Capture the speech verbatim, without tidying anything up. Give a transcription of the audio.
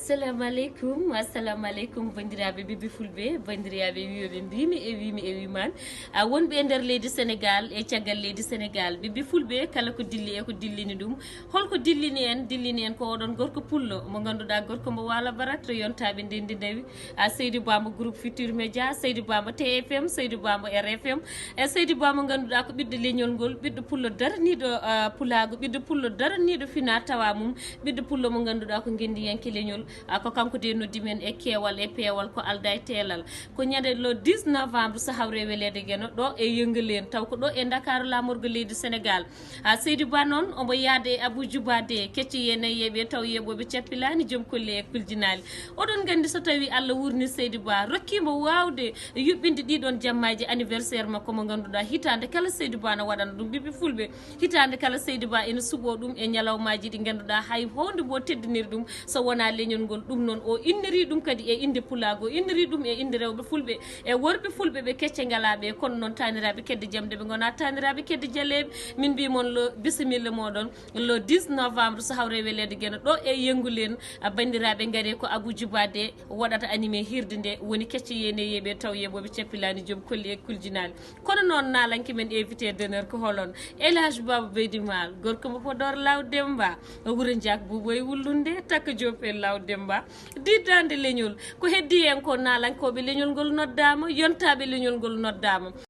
Assalamu aleykum, assalamu aleykum, banndiraaɓe ɓiɓɓe fulɓe, banndiraaɓe wiyoɓe mbimi e wimi e wiman, a wonɓe e nder leydi Sénégal e caggal leydi Sénégal. Ɓiɓɓe fulɓe, kala ko dilli e ko dillini ɗum, holko dillini en? Dillini en ko oɗon gorko pullo mo ngannduɗaa, gorko mo waala barak to yontaaɓe ndendi ndewi, a Seydi Bamba, groupe Futur Média, Seydi Bamba, T F M, Seydi Bamba, R F M, e Seydi Bamba mo ngannduɗaa ko ɓiɗɗo leñol ngol, ɓiɗɗo pullo daraniiɗo, ah, pulaagu, ɓiɗɗo pullo daraniiɗo fina tawa mum, ɓiɗɗo pullo mo ngannduɗaa ko ngendiyanke leñol. Ah, ko kanko de noddi men e keewal e peewal, ko alda e teelal. Ko ñande le dix novembre, so hawre weleede Geno, ɗo e Yëngaleen, taw ko ɗo e Ndakaaru, laamorgo leydi Sénégal. Ah, Seydi Ba noon, omo yaada e Abou Djouba de, kecce yene yeeɓe taw yeeɓooɓe cappilaani, joom kolle e kuljinaali. Oɗon nganndi, so tawi Allah wurni Seydi Ba, rokkiimo waawde yuɓɓinde ɗiɗon jammaaji anniversaire makko mo ngannduɗaa hitaande kala Seydi Ba no waɗana ɗum. Ɓiɓɓe fulɓe, hitaande kala Seydi Ba ene suɓoo ɗum e ñalawmaaji ɗi ngannduɗaa hay howndi mbo teddiniri ɗum so wonaa leñol ngol. Ɗum noon, o inniri ɗum kadi e innde pulaagu, o inniri ɗum e innde rewɓe fulɓe e worɓe fulɓe ɓe kecce ngalaa ɓe. Kono noon, taaniraaɓe kedde jam, nde ɓe ngonaa taaniraaɓe kedde jaleeɓe, min mbii mon lo bisimilla mooɗon le dix novembre, so hawre weleede Geno, ɗo e Yënguleen. A banndiraaɓe, ngari ko Abou Djouba de waɗata animé hirde nde, woni kecce yene yeeɓe taw yeeɓooɓe cappilaani, joom kolle e kuljinaali. Kono noon, naalanke men invité d'honneur ko holon? El Hadj Baba Beydi Maal, gorko mo Podor Law Demba, Wuro Ndiak Buubo e Wullunde, Takka Diop e Law Demba, diddande leñol. Ko heddi en ko naalankooɓe leñol ngol noddaama, yontaaɓe leñol ngol noddaama.